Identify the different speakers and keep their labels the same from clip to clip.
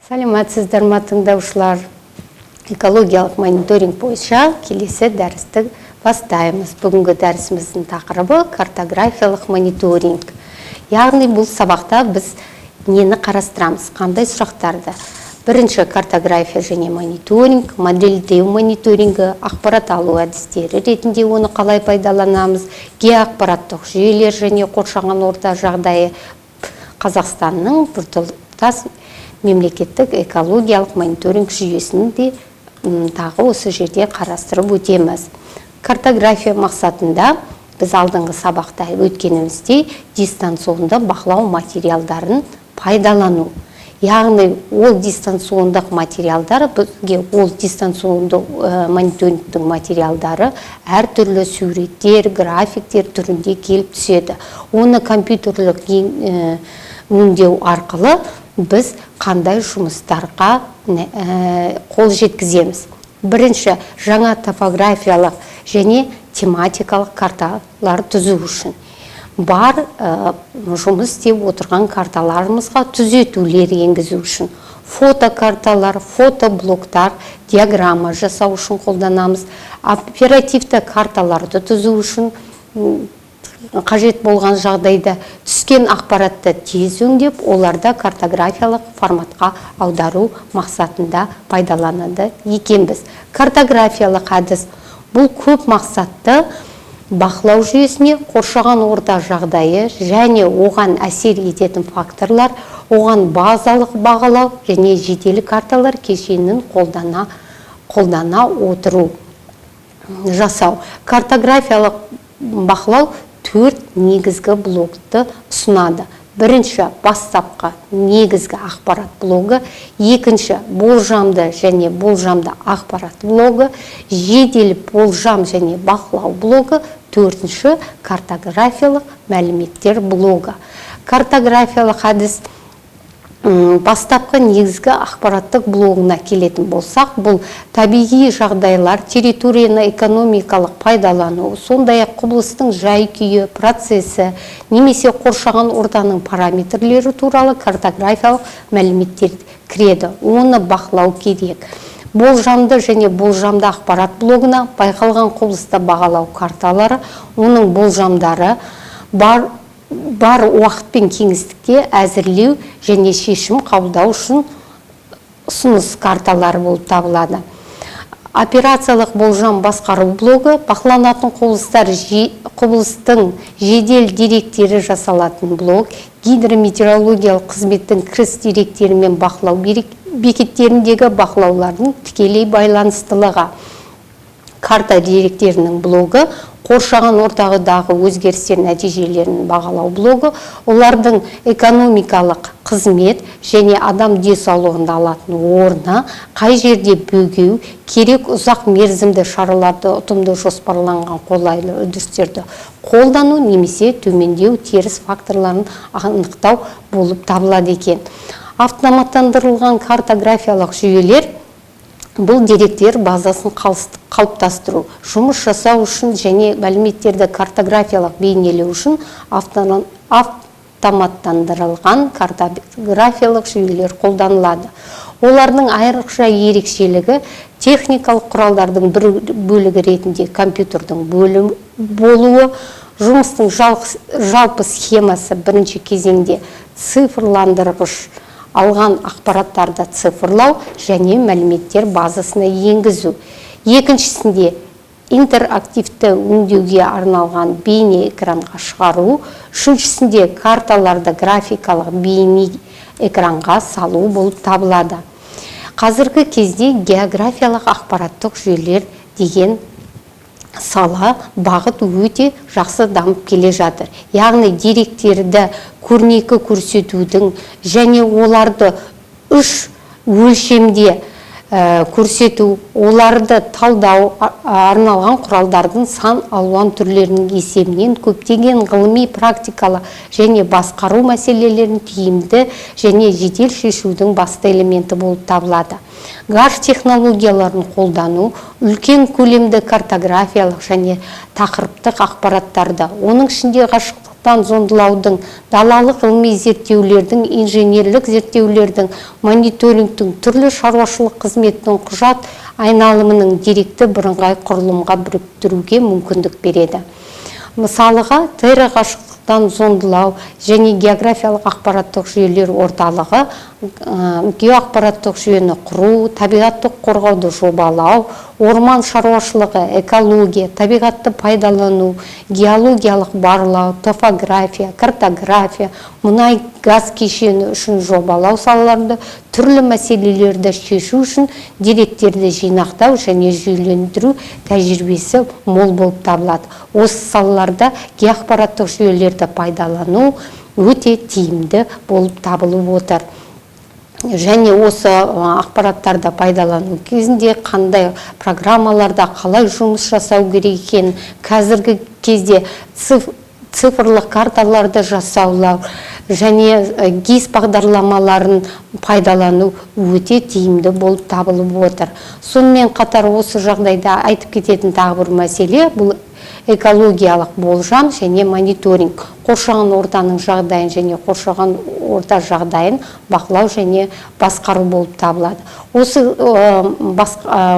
Speaker 1: Саламатсыздар ма, тыңдаушылар! Экологиялық мониторинг бойынша келесі дәрісті бастаймыз. Бүгінгі дәрісіміздің тақырыбы – картографиялық мониторинг. Яғни бұл сабақта біз нені қарастырамыз, қандай сұрақтарды? Бірінші, картография және мониторинг, модельдеу мониторингі, ақпарат алу әдістері ретінде оны қалай пайдаланамыз, геоақпараттық жүйелер және қоршаған орта жағдайы, Қазақстанның біртұтас мемлекеттік экологиялық мониторинг жүйесін де тағы осы жерде қарастырып өтеміз. Картография мақсатында біз алдыңғы сабақта өткеніміздей, дистанционды бақылау материалдарын пайдалану. Яғни ол дистанциондық материалдар бізге, ол дистанционды мониторингтің материалдары әртүрлі суреттер, графиктер түрінде келіп түседі. Оны компьютерлік өңдеу арқылы біз қандай жұмыстарға қол жеткіземіз? Бірінші, жаңа топографиялық және тематикалық карталар түзу үшін, бар жұмыс істеп отырған карталарымызға түзетулер енгізу үшін, фотокарталар, фотоблоктар, диаграмма жасау үшін қолданамыз. Оперативті карталарды түзу үшін қажет болған жағдайда түскен ақпаратты тез өңдеп, оларды картографиялық форматқа аудару мақсатында пайдаланады екенбіз. Картографиялық әдіс – бұл көп мақсатты бақылау жүйесіне қоршаған орта жағдайы және оған әсер ететін факторлар, оған базалық бағалау және жедел карталар кешенін қолдана отыру жасау. Картографиялық бақылау төрт негізгі блокты ұсынады. Бірінші, бастапқы негізгі ақпарат блогы, екінші, болжамды және болжамды ақпарат блогы, жедел болжам және бақылау блогы, төртінші, картографиялық мәліметтер блогы. Картографиялық әдіс бастапқы негізгі ақпараттық блогына келетін болсақ, бұл табиғи жағдайлар, территорияны экономикалық пайдалану, сондай-ақ құбылыстың жай-күйі, процесі немесе қоршаған ортаның параметрлері туралы картографиялық мәліметтер кіреді. Оны бақылау керек. Болжамды және болжамды ақпарат блогына байқалған құбылысты бағалау карталары, оның болжамдары бар уақыт пен кеңістікте әзірлеу және шешім қабылдау үшін ұсыныс карталары болып табылады. Операциялық болжам басқару блогы – бақыланатын құбылыстар, құбылыстың жедел деректері жасалатын блок, гидрометеорологиялық қызметтің кіріс деректерімен бақылау бекеттеріндегі бақылаулардың тікелей байланыстылығы. Карта деректерінің блогы – қоршаған ортадағы өзгерістер нәтижелерін бағалау блогы, олардың экономикалық қызмет және адам денсаулығында алатын орны, қай жерде бөгеу керек, ұзақ мерзімді шараларды ұтымды жоспарланған қолайлы үрдістерді қолдану немесе төмендеу теріс факторларын анықтау болып табылады екен. Автоматтандырылған картографиялық жүйелер – бұл деректер базасын қалыптастыру, жұмыс жасау үшін және мәліметтерді картографиялық бейнелеу үшін автоматтандырылған картографиялық жүйелер қолданылады. Олардың айрықша ерекшелігі – техникалық құралдардың бір бөлігі ретінде компьютердің болуы. Жұмыстың жалпы схемасы: бірінші кезеңде цифрландырғыш алған ақпараттарды цифрлау және мәліметтер базасына енгізу, екіншісінде интерактивті өңдеуге арналған бейне экранға шығару, үшіншісінде карталарды графикалық бейне экранға салу болып табылады. Қазіргі кезде географиялық ақпараттық жүйелер деген сала, бағыт өте жақсы дамып келе жатыр. Яғни деректерді көрнекі көрсетудің және оларды үш өлшемде көрсету, оларды талдау арналған құралдардың сан алуан түрлерінің есебінен көптеген ғылыми, практикалық және басқару мәселелерін тиімді және жедел шешудің басты элементі болып табылады. Ғарыш технологияларын қолдану үлкен көлемді картографиялық және тақырыптық ақпараттарды, оның ішінде ғарыштық қашықтықтан зондылаудың, далалық ғылыми зерттеулердің, инженерлік зерттеулердің, мониторингтің, түрлі шаруашылық қызметінің құжат айналымының деректі бірыңғай құрылымға біріктіруге мүмкіндік береді. Мысалыға, терра қашықтықтан зондылау және географиялық ақпараттық жүйелер орталығы геоақпараттық жүйені құру, табиғатты қорғауды жобалау, орман шаруашылығы, экология, табиғатты пайдалану, геологиялық барлау, топография, картография, мұнай газ кешені үшін жобалау салаларында түрлі мәселелерді шешу үшін деректерді жинақтау және жүйелендіру тәжірибесі мол болып табылады. Осы салаларда геоақпараттық жүйелерді пайдалану өте тиімді болып табылып отыр. Және осы ақпараттарды пайдалану кезінде қандай программаларда қалай жұмыс жасау керек екенін, қазіргі кезде цифрлық карталарды жасаулау және ГИС бағдарламаларын пайдалану өте тиімді болып табылып отыр. Сонымен қатар осы жағдайда айтып кететін тағы бір мәселе бұл экологиялық болжам және мониторинг, қоршаған ортаның жағдайын және қоршаған орта жағдайын бақылау және басқару болып табылады. Осы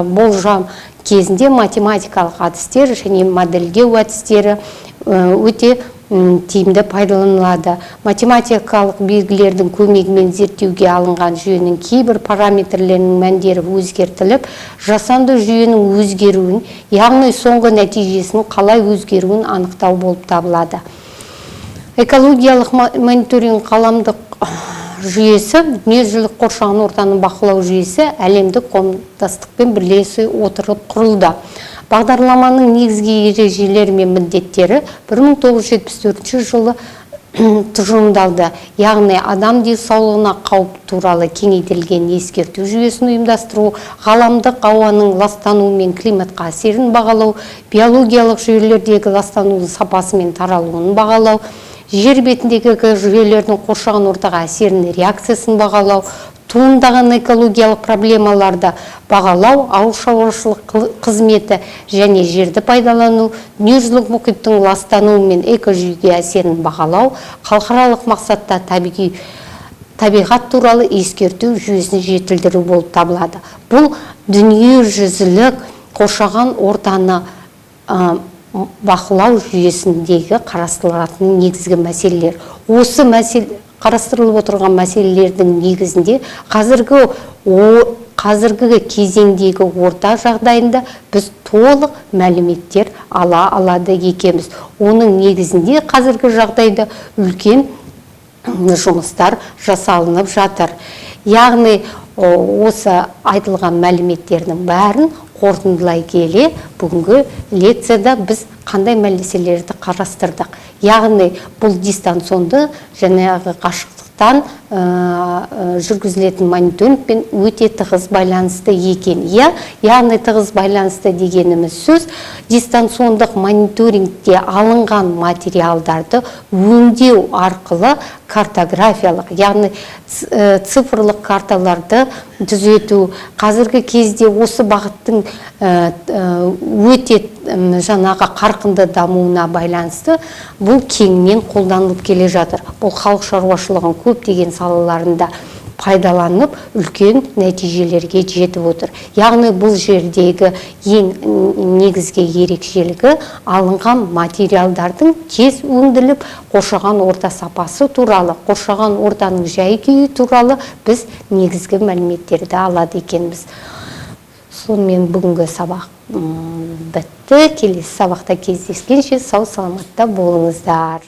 Speaker 1: болжам кезінде математикалық әдістер және модельдеу әдістері өте тиімді пайдаланылады. Математикалық белгілердің көмегімен зерттеуге алынған жүйенің кейбір параметрлерінің мәндері өзгертіліп, жасанды жүйенің өзгеруін, яғни соңғы нәтижесінің қалай өзгеруін анықтау болып табылады. Экологиялық мониторинг ғаламдық жүйесі, дүниежүзілік қоршаған ортаны бақылау жүйесі әлемдік қоғамдастықпен бірлесе отырып құрылды. Бағдарламаның негізгі ережелері мен міндеттері 1974 жылы тұжырымдалды, яғни адам денсаулығына қауіп туралы кеңейтілген ескерту жүйесін ұйымдастыру, ғаламдық ауаның ластануы мен климатқа әсерін бағалау, биологиялық жүйелердегі ластанудың сапасы мен таралуын бағалау, жер бетіндегі жүйелердің қоршаған ортаға әсерінің реакциясын бағалау, туындаған экологиялық проблемаларды бағалау, ауыл шаруашылық қызметі және жерді пайдалану, дүниежүзілік мұхиттың ластануы мен экожүйеге әсерін бағалау, халықаралық мақсатта табиғат туралы ескерту жүйесін жетілдіру болып табылады. Бұл дүниежүзілік қоршаған ортаны бақылау жүйесіндегі қарастырылатын негізгі мәселелер. Осы мәселе қарастырылып отырған мәселелердің негізінде қазіргі кезеңдегі орта жағдайында біз толық мәліметтер ала алады екенбіз. Оның негізінде қазіргі жағдайда үлкен жұмыстар жасалынып жатыр. Яғни осы айтылған мәліметтердің бәрін қорытындылай келе, бүгінгі лекцияда біз қандай мәселелерді қарастырдық? Яғни бұл дистанционды жаңағы қашықтықтан жүргізілетін мониторингпен өте тығыз байланысты екен. Яғни тығыз байланысты дегеніміз сөз, дистанциондық мониторингте алынған материалдарды өңдеу арқылы картографиялық, яғни цифрлық карталарды түзету. Қазіргі кезде осы бағыттың өте жаңағы қарқынды дамуына байланысты бұл кеңінен қолданылып келе жатыр. Бұл халық шаруашылығының көптеген салаларында пайдаланып, үлкен нәтижелерге жетіп отыр. Яғни бұл жердегі ең негізгі ерекшелігі алынған материалдардың тез өңделіп, қоршаған орта сапасы туралы, қоршаған ортаның жай-күйі туралы біз негізгі мәліметтерді алады екенбіз. Сонымен бүгінгі сабақ бітті. Келесі сабақта кездескенше сау саламатта болыңыздар.